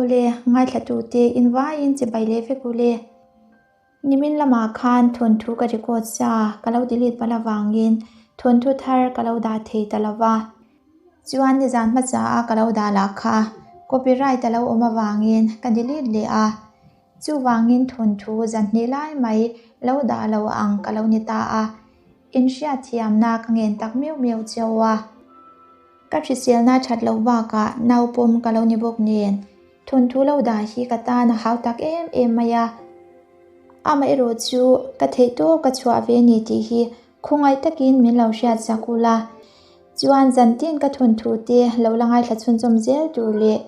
Awle, ngaithlatute invaiin chibai leh vek ule. Nimin lamah khan thawnthu ka record sa ka lo delete palh avangin thawnthu thar ka lo dah thei ta lo va. Chuan nizan hmasa a ka lo dah lah kha copyright a lo awm avangin ka delete leh a. Chuvangin thawnthu zanhnih lai mai lo dah lo ang ka lo ni ta a. Inhriatthiamna ka ngen tak miau miau cheu a. Ka hriselna that loh bakah naupawm ka lo ni bawk nen, thawnthu lo dah hi ka tan a hau tak em em mai a. Amaherawh chu ka theih tawp ka chhuah ve ni tih hi khawngaih takin min lo hriat sak ula. Chuan zantin ka thawnthu te lo la ngaithla chhunzawm zel tur leh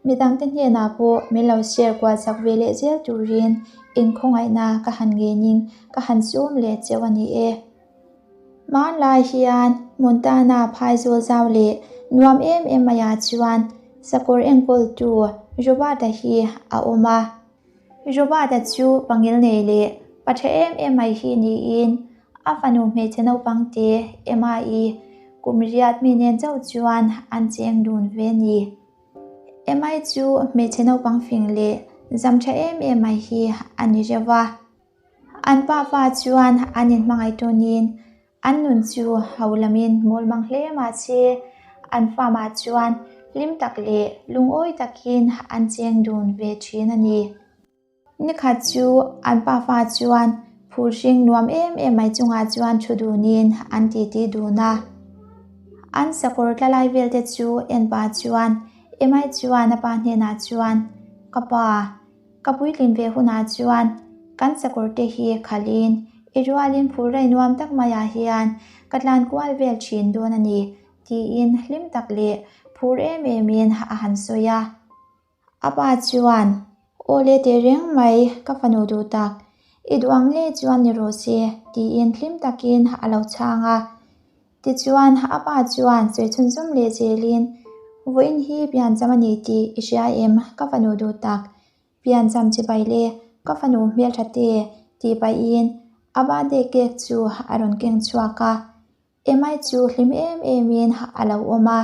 midangte hnenah pawh min lo share kual sak ve leh zel turin inkhawngaihna ka han ngenin ka han sum leh cheu a ni e. Hmanlai hian Montana phaizawl zau leh nuam em em maiah chuan sakawr enkawltu Robert-a hi a awm a. Robert-a chu pangil nei leh pa tha em em mai hi niin a fanu hmeichhe naupang te Emma-i kum riat mi nen chauh chuan an cheng dun ve a ni. Emma-i chu hmeichhe naupang fing leh zam tha em em mai hi a ni reuh a. An pa fa chuan an inhmangaih tawnin an nun chu ho lamin mawl mang hle mah se, an farm-ah chuan hlim tak leh lungawi takin an cheng dun ve thin a ni. Nikhat chu an pa fa chuan phur hring nuam em em mai chungah chuan thu dunin an titi dun a. An sakawr tla lai vel te chu en pah chuan Emai chuan a pa hnenah chuan, Ka pa, Ka puitlin ve hunah chuan kan sakawr te hi khalhin i rualin phur rei nuam tak maiah hian ka tlan kual vel thin dawn a ni, tiin hlim tak leh phur em emin a han sawi a. A pa chuan, Aw le teh reng mai, ka fanu duh tak, i duh ang ngei chuan ni rawh se, tiin hlim takin a lo chhang a. Tichuan, a pa chuan sawi chhunzawm leh zelin, Vawiin hi piancham a ni tih i hria em? Ka fanu duh tak, piancham chibai le, ka fanu hmeltha te, tih pahin a birthday cake chu a rawn keng chhuak a. Emai chu hlim em emin a lo awm a.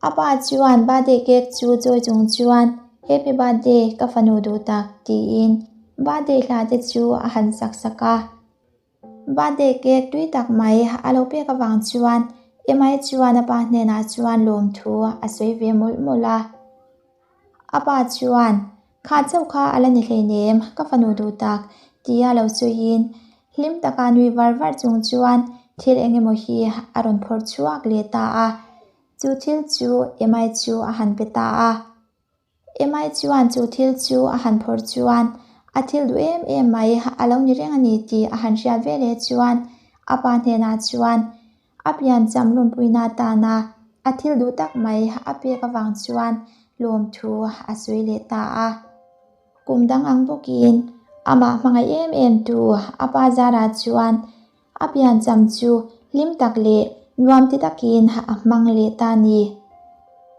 A pa chuan birthday cake chu chawi chung chuan, Happy birthday, ka fanu duh tak, tiin birthday hla te chu a han sak sak a. Birthday cake tui tak mai a lo pek avang chuan Emai chuan a pa hnenah chuan lawmthu a sawi ve mawlh mawlh a. A pa chuan, Kha chauh kha a la ni hleinem, ka fanu duh tak, tia lo sawiin hlim taka nui var var chung chuan thil eng emaw hi a rawn phawrh chhuak leh ta a. Chu thil chu Emai chu a han pe ta a. Emai chuan chu thil chu a han phawrh chuan a thil duh em em mai a lo ni reng a ni tih a han hriat ve leh chuan a pa hnenah chuan a piancham lawmpuina atana a thil duh tak mai a pek avang chuan lawmthu a sawi leh ta a. Kum dang ang bawkin amah hmangaih em em tu a pa zarah chuan A piancham chu hlim tak leh nuam ti takin a hmang leh ta ni.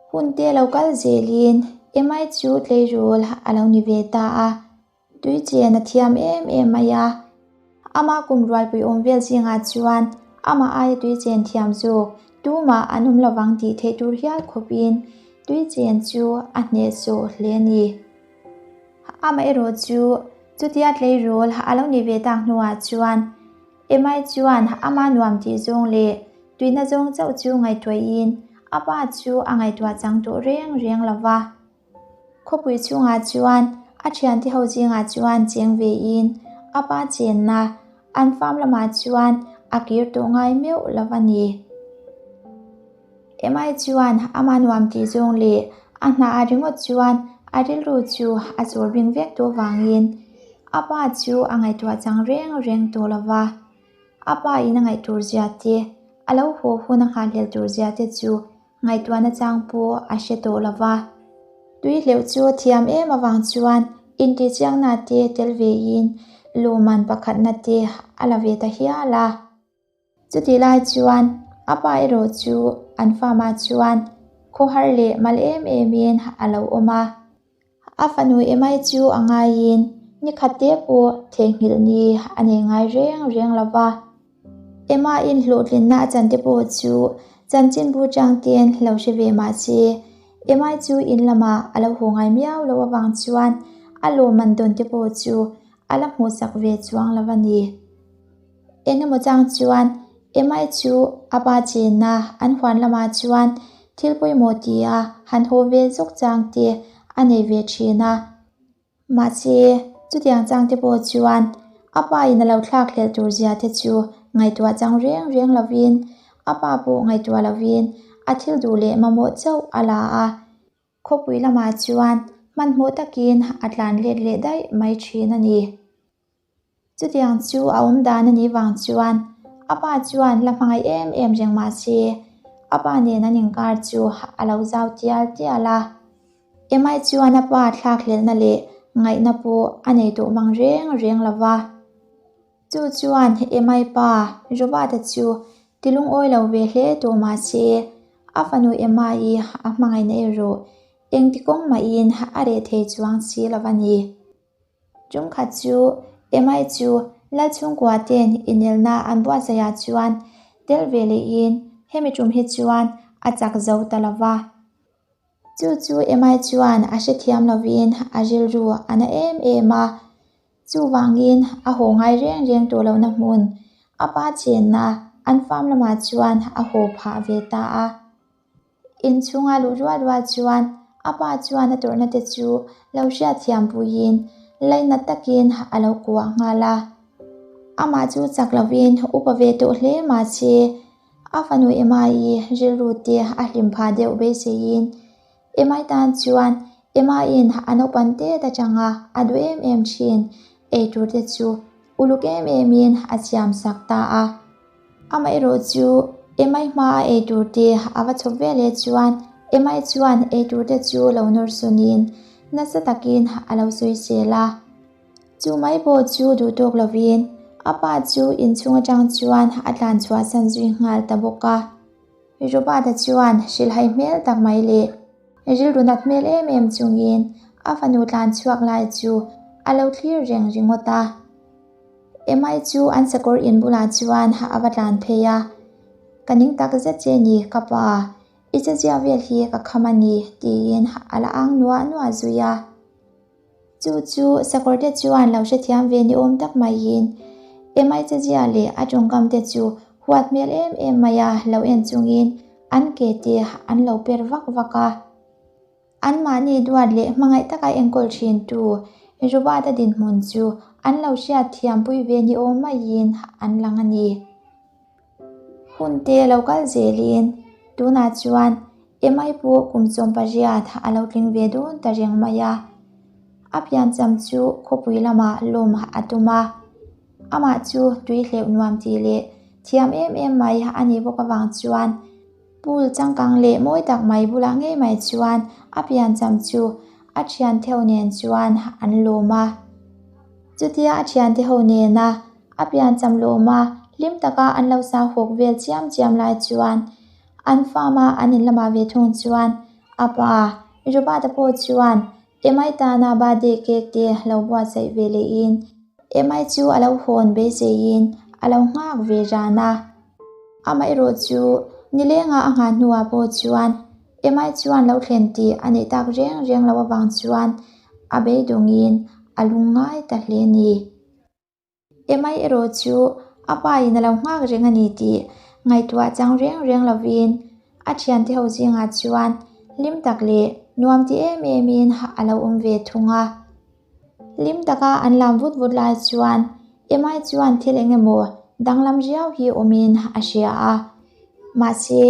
Hun te lo kal zelin Emai chu tleirawl a lo ni ve ta a, tui chen a thiam em em mai a. Ama kum rualpui awm vel zingah chuan amah aia tui chen thiam zawk tumah an awm lovang tih theih tur hial khawpin tui chen chu a hnehsawh hle a ni. Amaherawh chu chutia tleirawl a lo nih ve tak hnuah chuan Emai chuan ama nuam tih zawng leh tuina zawng chauh chu ngaihtuahin a pa chu a ngaihtuah chang tawh reng reng lo va. Khawpui chhungah chuan a thiante ho zingah chuan cheng vein a pa chenna an farm lamah chuan a kir tawh ngai meuh lo va ni. Emai chuan ama nuam tih zawng leh a hna a ringawt chuan a rilru chu a chawl bing vek tawh vangin a pa chu a ngaihtuah chang reng reng tawh lo va. A pa in a ngaih tur zia te, a lo haw hun a nghahhlel tur zia te chu ngaihtuahna chang pawh a hre tawh lo va. Tui hleuh chu a thiam em avang chuan intihchiangna te tel vein lawmman pakhatna te a la ve ta hial a. Chutih lai chuan a pa erawh chu an farm-ah chuan khawhar leh mal em emin a lo awm a. A fanu Emai chu a ngaiin ni khat te pawh theihnghilh ni a nei ngai reng reng lo va. Emma-in hlawhtlinna a chan te pawh chu chanchinbu changten lo hre ve mah se. Emai chu in lamah a lo haw ngai miau loh avang chuan a lawmman dawn te pawh chu a la hmuhsak ve chuang lo a ni. Eng emaw chang chuan Emai chu a pa chenna an huan lamah chuan thil pawimawh tia han haw ve zawk chang te a nei ve thin a. Mahse, chutiang chang te pawh chuan a pa in a lo thlak hlelh tur zia te chu ngaihtuah chang reng reng lovin a pa pawh ngaihtuah lovin a thil duh leh mamawh chauh a la a. Khawpui lamah chuan hmanhmawh takin a tlan let leh daih mai thin a ni. Chutiang chu a awm dan a nih vang chuan a pa chuan la hmangaih em em reng mah se, a pa nen an inkar chu a lo zau tial tial a. Emai chuan a pa thlakhlelhna leh ngaihna pawh a nei tawh mang reng reng lo va. Chu chuan Emai pa Robert-a chu ti lungawi lo ve hle tawh mah se, a fanu Emma-i a hmangaihna erawh engti kawng mahin a reh thei chuang si lo a ni. Chungkhat chu Emai chu Lalchhungkua ten inelna an buatsaihah chuan tel ve lehin hemi tum hi chuan a chak zo ta lo va. Chu chu Emai chuan a hrethiam lovin a rilru a na em em a, chuvangin a haw ngai reng reng tawh lohna hmun a pa chenna an farm lamah chuan a haw phah ve ta a. Inchhunga luh rual rual chuan a pa chuan a tawrhna te chu lo hriatthiam puiin lainat takin a lo kuah nghal a. Amah chu chak lovin upa ve tawh hle mahse a fanu Emma-i rilru te a hlim phah deuh beiseiin Emma-i tan chuan Emma-in a naupan tet atanga a duh em em thin eitur te chu uluk em emin a siam sak ta a. Amaherawh chu Emai hma a eitur te a va chhawp ve leh chuan Emai chuan eitur te chu lo nawr sunin nasa takin a lo sawisel a. Chu mai pawh chu duh tawk lovin a pa chu inchhung atang chuan a tlan chhuahsan zui nghal ta bawk a. Robert-a chuan hrilhhai hmel tak mai leh rilru nat hmel em em chungin a fanu tlan chhuak lai chu a lo thlir reng ringawt a. Emai chu an sakawr in bulah chuan a va tlan phei a, Ka ning tak zet che ni ka pa, i chezia vel hi ka kham a ni tiin a la ang nuah nuah zui a. Chu chu sakawr te chuan lo hrethiam ve ni awm tak maiin Emai chezia leh a tawngkam te chu huat hmel em em mai a lo en chungin an ke te an lo per vak vak a. Anmahni duat leh hmangaih taka enkawl thintu Robert-a dinhmun chu an lo hriat thiampui ve ni awm maiin an lang a ni. Hun te lo kal zelin tunah chuan Emai pawh kum 18 a lo tling ve dawn ta reng mai a. A piancham chu khawpui lamah lawm a tum a. Amah chu tui hleuh nuam tih leh thiam em em mai a nih bawk avang chuan Pool changkang leh mawi tak mai bulah ngei mai chuan a piancham chu a thiante ho nen chuan an lawm a. Chutia a thiante ho nena a piancham lawm a hlim taka an lo sa hawk vel chiam chiam lai chuan an farm a an in lamah ve thung chuan a pa Robert-a pawh chuan Emai tana birthday cake te lo buatsaih ve lehin Emai chu a lo hawn beiseiin a lo nghak ve ran a. Amaherawh chu nilenga a nghah hnuah pawh chuan Emai chuan lo thlen tih a neih tak reng reng loh avang chuan a beidawngin a lungngai ta hle a ni. Emai erawh chu a pa in a lo nghak reng a ni tih ngaihtuah chang reng reng lovin a thiante ho zingah chuan hlim tak leh nuam ti em emin a lo awm ve thung a. Hlim taka an lam vut vut lai chuan Emai chuan thil eng emaw danglam riau hi awmin a hria a, mahse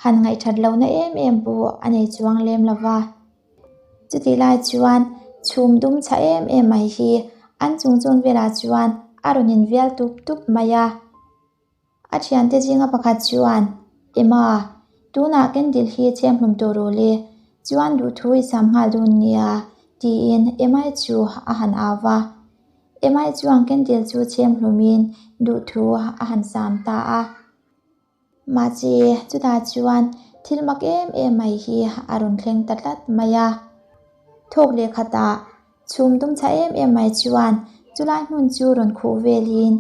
han ngaihthat lohna em em pawh a nei chuang lem lo va. Chutih lai chuan chhum dum chha em em mai hi an chung chun velah chuan a rawn invial tup tup mai a. A thiante zinga pakhat chuan, Emma, tunah candle hi chhem hlum tawh rawh le, chuan duhthu i sam nghal dawn nia, tiin Emma-i chu a han au va. Emma-i chuan candle chu chhem hlumin duhthu a han sam ta a. Mahse, chutah chuan thil mak em em mai hi a rawn thleng ta tlat mai a. Thawk leh khatah chhum tum chha em em mai chuan chulai hmun chu rawn khuh velin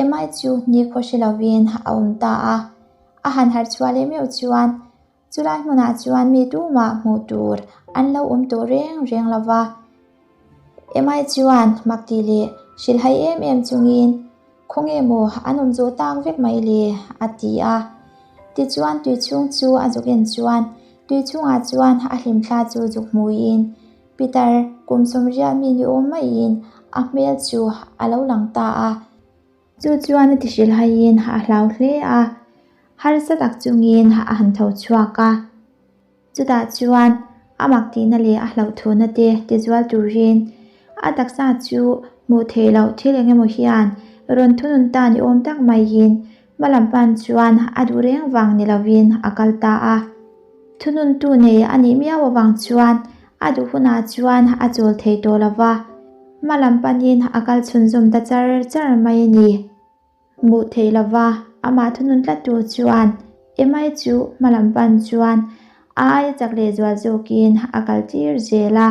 Emai chu ni khaw hre lovin a awm ta a. A han harh chhuah leh meuh chuan Chulai hmunah chuan mi tumah hmuh tur an lo awm tawh reng reng lo va. Emai chuan mak tih leh hrilhhai em em chungin, Khawnge maw an awm zawh tak vek mai le? a ti a. Tichuan tui chhung chu a zuk en chuan tui chhungah chuan a hlimthla chu zuk hmuiin Peter kum sawmriat mi ni awm maiin a hmel chu a lo lang ta a. Chu chuan a ti hrilhaiin a hlau hle a, harsa tak chungin a han tho chhuak a. Chutah chuan a mak tihna leh a hlauhthuna te tizual turin a taksa chu hmuh theih loh thil eng emaw hian rawn thunun ta ni awm tak maiin hma lam pan chuan a duh reng vang ni lovin a kal ta a. Thununtu nei a nih miau avang chuan a duh hunah chuan a chawl thei tawh lo va, hma lam panin a kal chhunzawm ta char char mai a ni. Hmuh theih lo va, amah thunun tlat tur chuan Emai chu hma lam pan chuan a aia chak leh zual zawkin a kal tir zel a.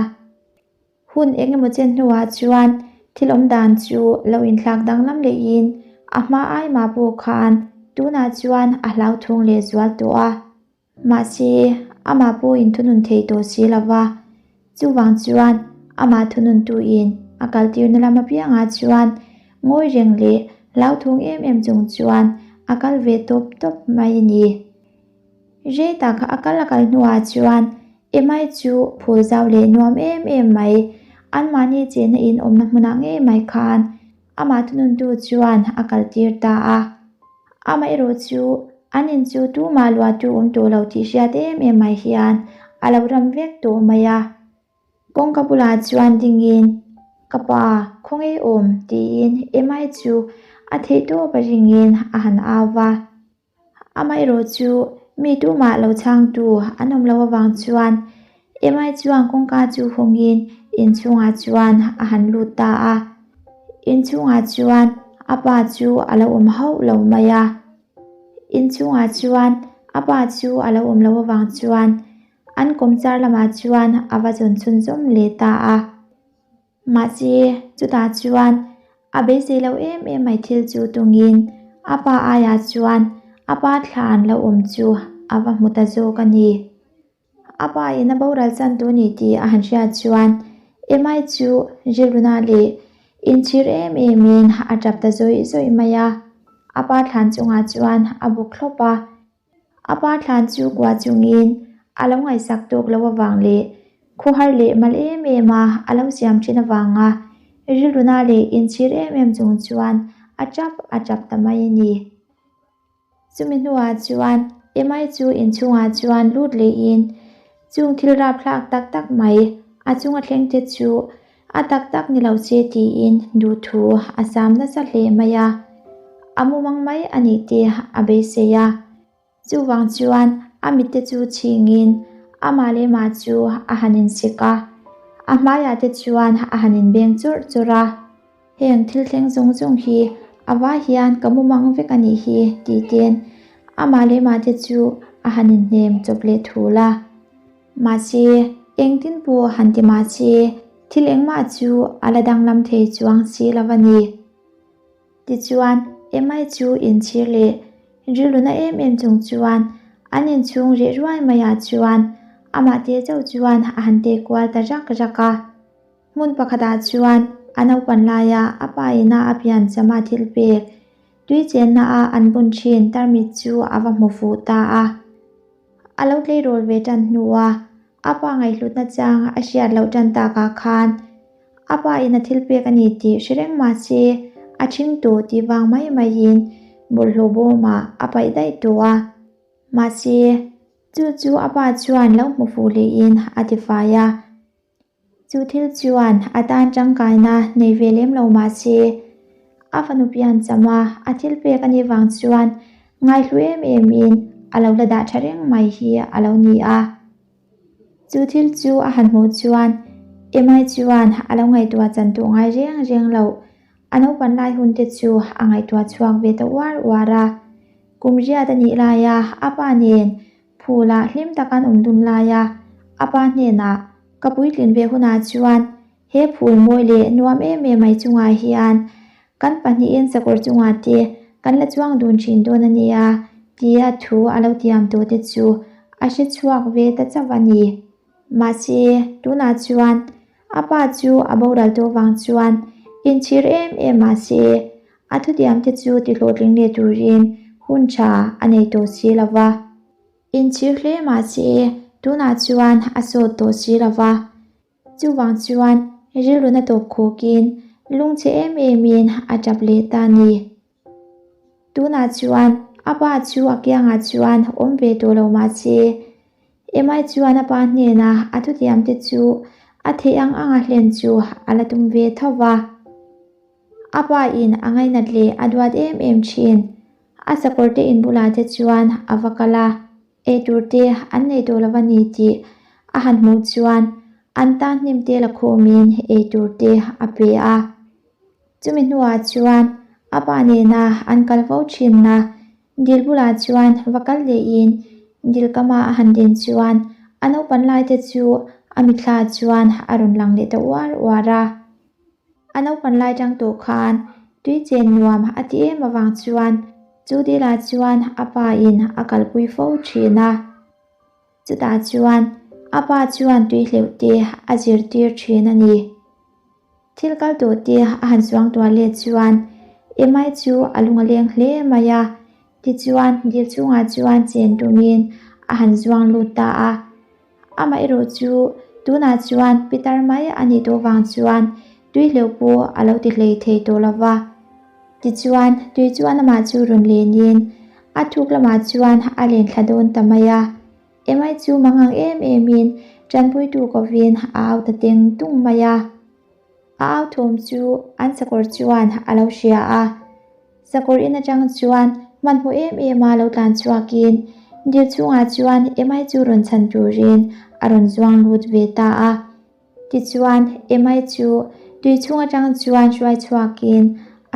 Hun eng emaw chen hnuah chuan thil awm dan chu lo inthlak danglam lehin a hma ai mah pawh khan tunah chuan a hlauthawng leh zual tawh a. Mahse, amah pawh inthunun thei tawh si lo va, chuvang chuan amah thununtuin a kaltirna lam apiangah chuan ngawi reng leh hlauthawng em em chung chuan a kal ve tawp tawp mai a ni. Rei tak a kal a kal hnuah chuan Emai chu phul zau leh nuam em em mai, anmahni chenna in awmna hmunah ngei mai khan amah thununtu chuan a kaltir ta a. Amaherawh chu an in chu tumah luahtu awm tawh lo tih hriat em em mai hian a lo ram vek tawh mai a. Kawngka bulah chuan dingin, Ka pa, khawnge awm? tiin Emai chu a theihtawp a ringin a han au va. Amaherawh chu mi tumah lo chhangtu an awm loh avang chuan Emai chuan kawngka chu hawngin inchhungah chuan a han lut ta a. Inchhungah chuan a pa chu a lo awm hauh lo mai a. Inchhungah chuan a pa chu a lo awm loh avang chuan an kawmchar lamah chuan a va zawn chhunzawm leh ta a. Mahse, chutah chuan a beisei lo em em mai thil chu tungin a pa aiah chuan a pa thla an lo awm chu a va hmu ta zawk a ni. A pa in a boral chan tur ni tih a han hriat chuan Emai chu rilruna leh inchhir em emin a tap ta zawih zawih mai a. A pa thlan chungah chuan a buk thlawp a. A pa thlan chu kua chungin a lo ngaihsak tawk loh avang leh khuhar leh mal em em a a lo siam thin avanga rilruna leh inchhir em em chung chuan a tap a tap ta mai a ni. Chumi hnuah chuan Emai chu inchhungah chuan lut lehin chung thil rapthlak tak tak mai a chunga thleng te chu a tak tak ni lo che tiin duhthu a sam nasa hle mai a, a mumang mai a nih te a beisei a. Chuvang chuan a mitte chu chhingin amah leh mah chu a han insik a, a hmaiah te chuan a han inbeng churh churh a. Heng thil thleng zawng zawng hi a vai hian ka mumang vek a nih hi tih ten amah leh mah te chu a han inhnem chawp leh thul a. Mahse, engtin pawh han ti mahse thil engmah chu a la danglam thei chuang si lo a ni. Tichuan, Emai chu inchhir leh rilruna em em chung chuan an inchhung reh ruai maiah chuan amah te chauh chuan a han teh kual ta rak rak a. Hmun pakhatah chuan a naupan laia a pa ina a pian chama thil pek tui chenna a an bun thin tarmit chu a va hmu fuh ta a. A lo tleirawl ve tan hnua a pa ngaihhlutna chang a hriat loh tan takah khan a pa in a thil pek a ni tih hre reng mah se a ṭhing tawh tih vang mai maiin bawlhhlawh bawmah a paih daih tawh a. Mahse, chu chu a pa chuan lo hmu fuh lehin a tifai a. Chu thil chuan a tan tangkaina nei ve lem lo mah se, a fanu pian cham a, a thil pek a nih vang chuan ngaihlu em emin a lo la dah tha reng mai hi a lo ni a. Chu thil chu a han hmuh chuan Emai chuan a lo ngaihtuah chan tawh ngai reng reng loh. A naupan lai hun te chu a ngaihtuah chhuak ve ta uar uar a. Kum riat a nih laia a pa nen Phula hlim tak an awm dun laia a pa hnenah ka puitlin ve hunah chuan he phul mawi leh nuam em em mai chungah hian kan pahnihin sakawr chungah te kan la chuang dun thin dawn a nia tia thu a lo tiam tawh te chu a hre chhuak ve ta chauh a ni. Mahse, tunah chuan a pa chu a boral tawh vang chuan inchhir em em mah se, a thutiamte chu tihlawhtling leh turin hun tha a nei tawh si lo va. Inchhir hle mah se, tunah chuan a sawt tawh si lo va. Chuvang chuan rilruna tawp khawkin lungchhe em emin a tap leh ta a ni. Tunah chuan a pa chu a kiangah chuan awm ve tawh lo mah se, Emai chuan a pa hnena a thutiamte chu a theih ang anga hlen chu a la tum ve tho va. A pa in a ngainat leh a duat em em thin. A sakawrte in bulah te chuan a va kal a, eitur te an nei tawh lo a ni tih a han hmuh chuan an tan hnim te la khawmin eitur te a pe a. Chumi hnuah chuan a pa nena an kal fo thinna dil bulah chuan va kal lehin dil kama a han din chuan a naupan lai te chu a mitthla chuan a rawn lang leh ta uar uar a. A naupan lai tang tawh khan tui chen nuam a ti em avang chuan chu dilah chuan a pa in a kalpui fo thin a. Chutah chuan a pa chuan tui hleuh te a zirtir thin a ni. Thil kal tawh te a han chuang tuah let chuan Emai chu a lung a leng hle mai a, tichuan dil chhungah chuan chen tumin a han zuang lut ta a. Amaherawh chu tunah chuan pitar mai a nih tawh vang chuan tui hleuh pawh a lo ti hlei thei tawh lo va. Tichuan tui chuan amah chu rawn lenin a thuk lamah chuan a len thla dawn ta mai a. Emai chu mangang em emin tanpuitu kovin a au ta teng tung mai a. A au thawm chu an sakawr chuan a lo hria a. Sakawr in atang chuan hmanhmawh em em a lo tlan chhuakin dil chhungah chuan Emai chu rawn chhan turin a rawn zuang lut ve ta a. Tichuan Emai chu tui chhung atang chuan hruai chhuakin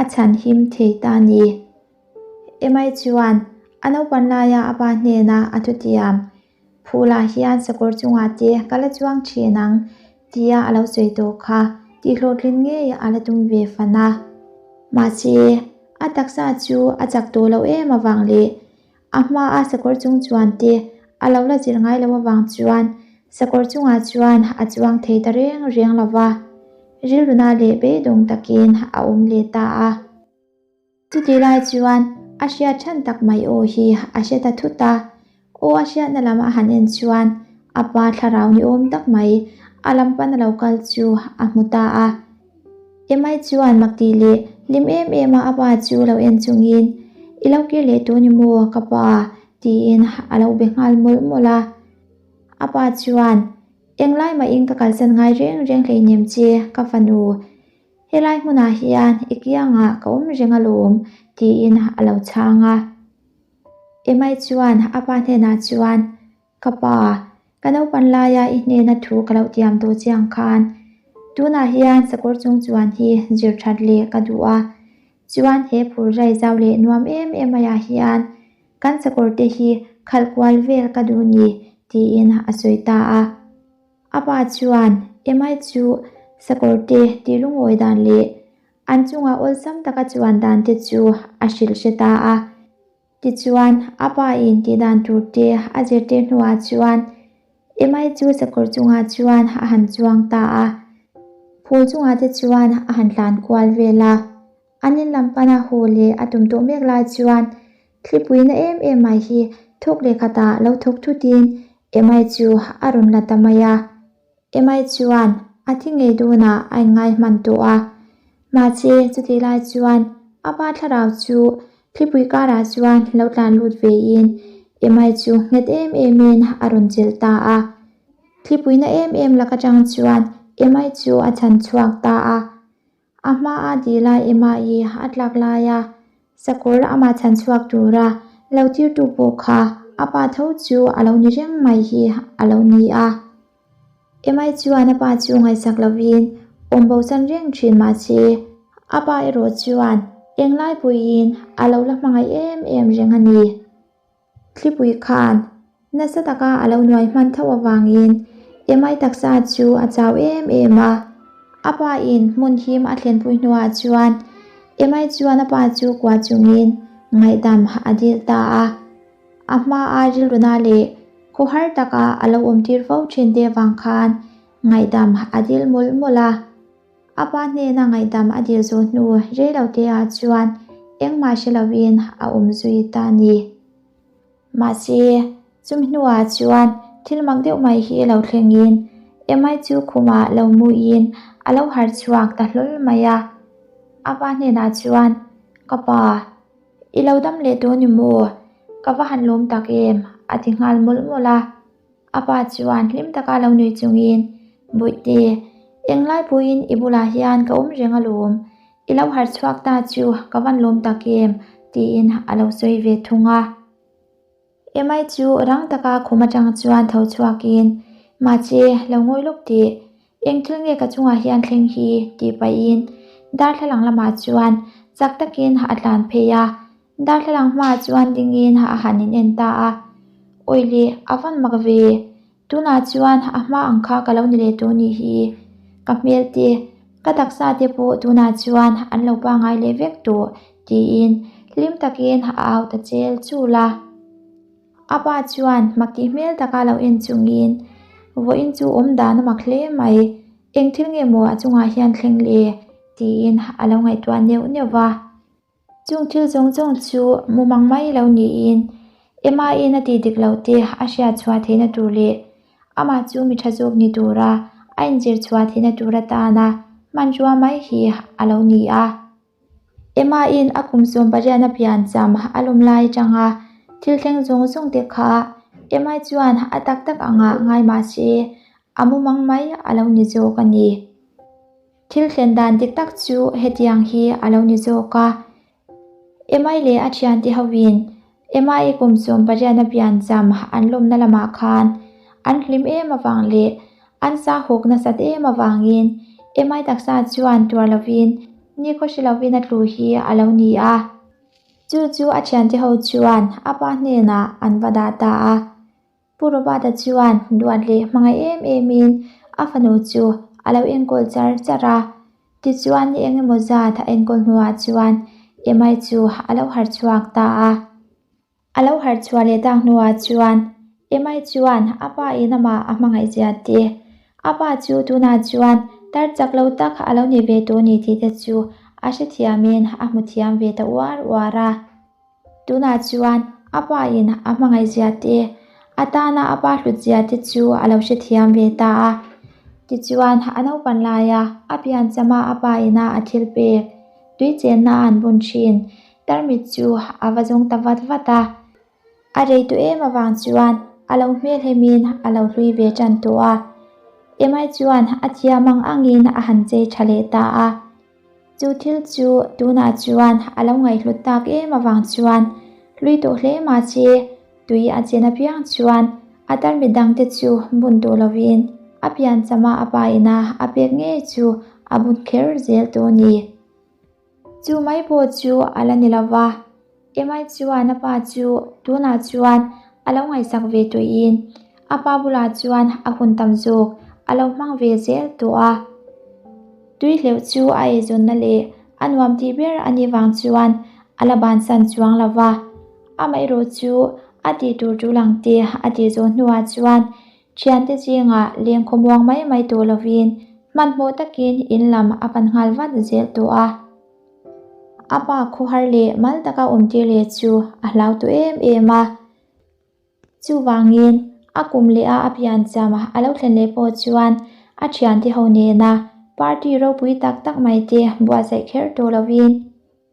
a chhan him thei ta a ni. Emai chuan a naupan laia a pa hnena a thutiam, Phulah hian sakawr chungah te ka la chuang thin ang tia a lo sawi tawh kha tihhlawhtlin ngei a la tum ve fan a. Mahse, a taksa chu a chak tawh lo em avang leh a hmaa sakawr chung chuan te a lo la zir ngai lo avang chuan sakawr chungah chuan a chuang thei ta reng reng lo va, rilruna leh beidawng takin a awm leh ta a. Chutih lai chuan a hriat than tak mai aw hi a hre ta thut a, aw a hriatna lam a han en chuan a pa thlarau ni awm tak mai a lam pan a lo kal chu a hmu ta a. Emai chuan mak tih leh hlim em em a a pa chu lo en chungin, I lo kir leh tawh ni maw ka pa? tiin a lo be nghal mawlh mawlh a. A pa chuan, Englai mahin ka kalsan ngai reng reng hleinem che ka fanu. Helai hmunah hian i kiangah ka awm reng alawm tiin a lo chhang a. Emai chuan a pa hnenah chuan, Ka pa, ka naupan laia i hnena thu ka lo tiam tawh chiang khan tunah hian sakawr chung chuan hi zir that leh ka duh a, chuan he phur zai zau leh nuam em em maiah hian kan sakawr te hi khalh kual vel ka duh ni tiin a sawi ta a. A pa chuan Emai chu sakawrte tih lungawi dan leh an chunga awlsam taka chuan dan te chu a hrilh hre ta a. Tichuan, a pa in tih dan tur te a zirtir hnuah chuan Emai chu sakawr chungah chuan a han chuang ta a. Phul chungah te chuan a han tlan kual vel a. An in lam pana haw leh a tum tawh mek lai chuan thlipuina em em mai hi thawk leh khatah lo thawk thutin Emai chu a rawn la ta mai a. Emai chuan a thi ngei dawnah a inngai hman tawh a. Mahse chutih lai chuan a pa thlarau chu thlipui karah chuan lo tlan lut vein Emai chu nghet em emin a rawn chelh ta a. Thlipuina em em lak atang chuan Emai chu a chhan chhuak ta a. A hma a dih lai ema i a tlak laia sakawr amah chhan chhuak tura lo tirtu pawh kha a pa tho chu a lo ni reng mai hi a lo ni a. Emai chuan a pa chu ngaihsak lovin awm bosan reng thin mahse a pa erawh chuan englai puiin a lo la hmangaih em em reng a ni. Thlipui khan nasa taka a lo nuai hman tho avangin Emai taksa chu a chau em em a. A pa in hmun him a thlenpui hnuah chuan Emai chuan a pa chu kuah chungin ngaihdam a dil ta a. A hmaa rilruna leh. Khawhar taka a lo awmtir fo thin te avang khan ngaihdam a dil mawlh mawlh a. A pa hnena ngaihdam a dil zawh hnu reilote ah chuan engmah hre lovin a awm zui ta a ni. Mahse, chumi hnuah chuan thil mak deuh mai hi lo thlengin Emai chu khumah lo muin a lo harh chhuak ta hlawl mai a. A pa hnenah chuan, Ka pa, i lo dam leh tawh ni maw? Ka va han lawm tak em? a ti nghal mawlh mawlh a. A pa chuan hlim taka lo nui chungin, Bawihte, englai pawhin i bulah hian ka awm reng alawm. I lo harh chhuak ta chu ka van lawm tak em? tiin a lo sawi ve thung a. Emai chu rang taka khum atang chuan tho chhuakin, Mahse, lo ngawi lawk teh. Eng thil nge ka chungah hian thleng hi? tih pahin darthlalang lamah chuan chak takin a tlan phei a. Darthlalang hmaah chuan dingin a han in en ta a, Awi leh, a van mak ve. Tunah chuan a hma ang kha ka lo ni leh tawh nih hi. Ka hmel te, ka taksa te pawh tunah chuan an lo pangai leh vek tawh, tiin hlim takin a au ta chel chul a. A pa chuan mak tih hmel taka lo en chungin, Vawiin chu awm dan a mak hle mai, eng thil nge maw a chungah hian thleng le? tiin a lo ngaihtuah neuh neuh va. Chung thil zawng zawng chu mumang mai lo niin Emma-in a tih dik loh te a hriat chhuah theihna tur leh amah chu mi tha zawk ni tura a inzir chhuah theihna tur atana hmanrua mai hi a lo ni a. Emma-in a kum 18 a piancham a lawm lai atanga thil thleng zawng zawng te kha Emma chuan a tak tak angah ngai mah se a mumang mai a lo ni zawk a ni. Thil thlen dan dik tak chu hetiang hi a lo ni zawk a. Emai leh a thiante hoin Emai kum 18 a piancham an lawmna lamah khan an hlim em avang leh an sahawk nasat em avangin Emai taksa chuan tuar lovin nikhaw hre lovin a tlu hi a lo ni a. Chu chu a thiante ho chuan a pa hnenah an va dah ta a. Pu Robert-a chuan duat leh hmangaih em emin a fanu chu a lo enkawl char char a. Tichuan ni eng emaw zat a enkawl hnuah chuan Emai chu a lo harh chhuak ta a. A lo harh chhuah leh tak hnuah chuan Emai chuan a pa in amah a hmangaih zia te, a pa chu tunah chuan tar chak lo tak a lo ni ve tawh ni tih te chu a hrethiamin a hmu thiam ve ta uar uar a. Tunah chuan a pa in a hmangaih zia te, a tana a pa hlut zia te chu a lo hrethiam ve ta a. Tichuan a naupan laia a pianchama a pa ina a thil pek, tui chenna an bun thin tarmit chu a va zawng ta vat vat a. A rei tawh em avang chuan a lo hmelhemin a lo hlui ve tan tawh a. Emai chuan a thiam ang angin a han chei tha leh ta a. Chu thil chu tunah chuan a lo ngaihhlut tak em avang chuan hlui tawh hle mahse tui a chen apiang chuan a tarmit dangte chu bun tawh lovin a pianchama a pa ina a pek ngei chu a bun kher zel tawh a ni. Chu mai pawh chu a la ni lova, Emai chuan a pa chu tunah chuan a lo ngaihsak ve tawhin a pa bulah chuan a hun tam zawk a lo hmang ve zel tawh a. Tui hleuh chu a eizawnna leh a nuam tih ber a nih vang chuan a la bansan chuang lo va. Amaherawh chu a tih tur tul ang te a tih zawh hnuah chuan thiante zingah leng khawmuang mai mai tawh lovin hmanhmawh takin in lam a pan nghal vat zel tawh a. A pa khawhar leh mal taka awmtir leh chu a hlau tawh em em a. Chuvangin, a kum leh a a piancham a lo thlen leh pawh chuan a thiante ho nena party ropui tak tak mai te buatsaih kher tawh lovin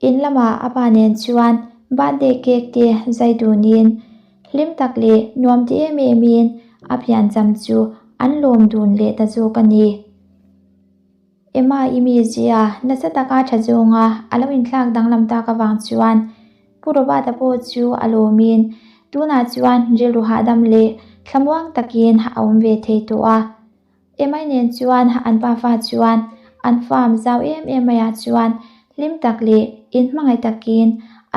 in lamah a pa nen chuan birthday cake te zai dunin hlim tak leh nuam ti em emin a piancham chu an lawm dun leh ta zawk a ni. Emma i mizia nasa taka tha zawnga a lo inthlak danglam tak avang chuan Pu Robert-a pawh chu a lawmin tunah chuan rilru hahdam leh thlamuang takin a awm ve thei tawh a. Emma-i nen chuan an pafa chuan an farm zau em em maiah chuan hlim tak leh inhmangaih takin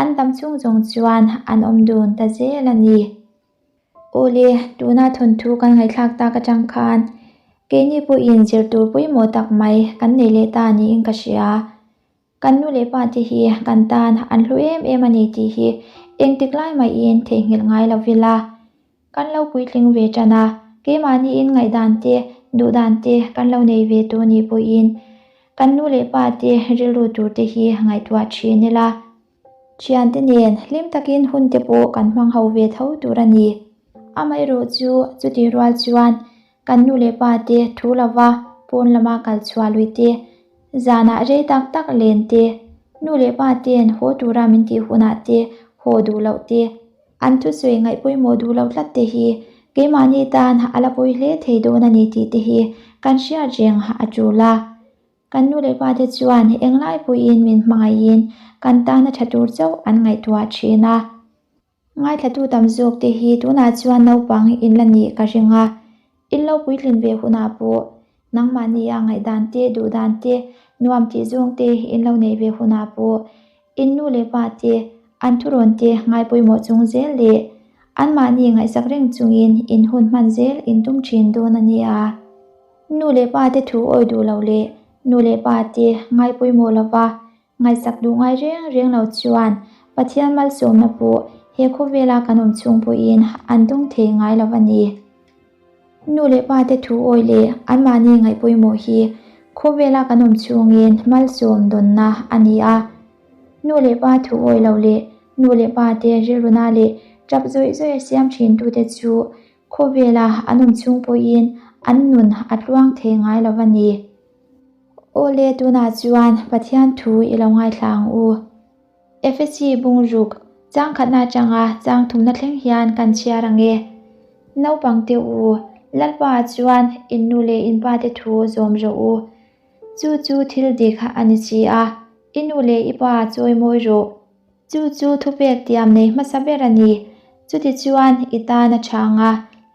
an dam chhung zawng chuan an awm dun ta zel a ni. Awle, tuna thawnthu kan ngaihthlak tak atang khan keini pawhin zir tur pawimawh tak mai kan nei leh ta niin ka hria. Kan nu leh pa te hi kan tan an hlu em em a ni tih hi engtik lai mahin theihnghilh ngai lo ila. Kan lo puitling ve tan a, keimahniin ngaihdan te, duhdan te kan lo nei ve tawh nih pawhin kan nu leh pa te rilru tur te hi ngaihtuah thin ila. Thiante nen hlim takin hun te pawh kan hmang ho ve tho tur a ni. Amaherawh chu chutih rual chuan kan nu leh pa te thu lova pawn lama kal chhuah lui te, zanah rei tak tak len te, nu leh pa ten haw tura min tih hunah te haw duh loh te, an thusawi ngaih pawimawh duh loh tlat te hi keimahni tan a la pawi hle thei dawn a ni tih te hi kan hriat reng a tul a. Kan nu leh pa te chuan englai pawhin min hmangaihin kan tana tha tur chauh an ngaihtuah thin a. Ngaithlatu tam zawk te hi tunah chuan naupang in la nih ka ring a, in lo puitlin ve hunah pawh nangmahnia ngaihdan te, duhdan te, nuam tih zawng te in lo neih ve hunah pawh in nu leh pa te an thurawn te ngai pawimawh chung zel leh anmahni ngaihsak reng chungin in hun hman zel in tum thin dawn a nia. Nu leh pa te thu awi duh lo leh nu leh pa te ngai pawimawh lova Ngaihsak duh ngai reng reng lo chuan Pathian malsawmna pawh he khawvela kan awm chhung pawhin an dawng thei ngai lo a ni. Nu leh pa te thu awi leh anmahni ngaih pawimawh hi khawvela kan awm chhungin malsawm dawnna a ni a. Nu leh pa thu awi lo leh nu leh pa te rilruna leh tap zawih zawih a siam thintute chu khawvela an awm chhung pawhin an nun a tluang thei ngai lo a ni. Awle tunah chuan Pathian thu i lo ngaithla ang u. Efesi bungruk chang khatna atanga chang thumna thleng hian kan chhiar ang e. Naupang te u, Lalpa ah chuan in nu leh in pa te thu zawm rawh u. Chu chu thil dik a ni si a, i nu leh i pa chawi mawi rawh. Chu chu thupek tiam nei hmasa ber a ni. Chutichuan i tan a chhang a,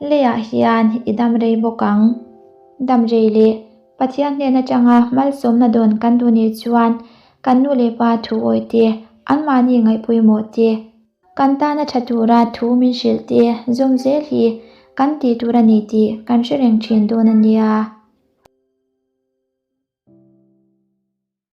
leiah hian i dam rei bawk ang. Dam rei leh Pathian hnen atanga malsawmna dawn kan duh nih chuan kan nu leh pa thu awih te, anmahni ngaihpawimawh te, kan tana tha tura thu min hrilh te zawm zel hi kan tih tur a ni tih kan hre reng thin dawn a nia.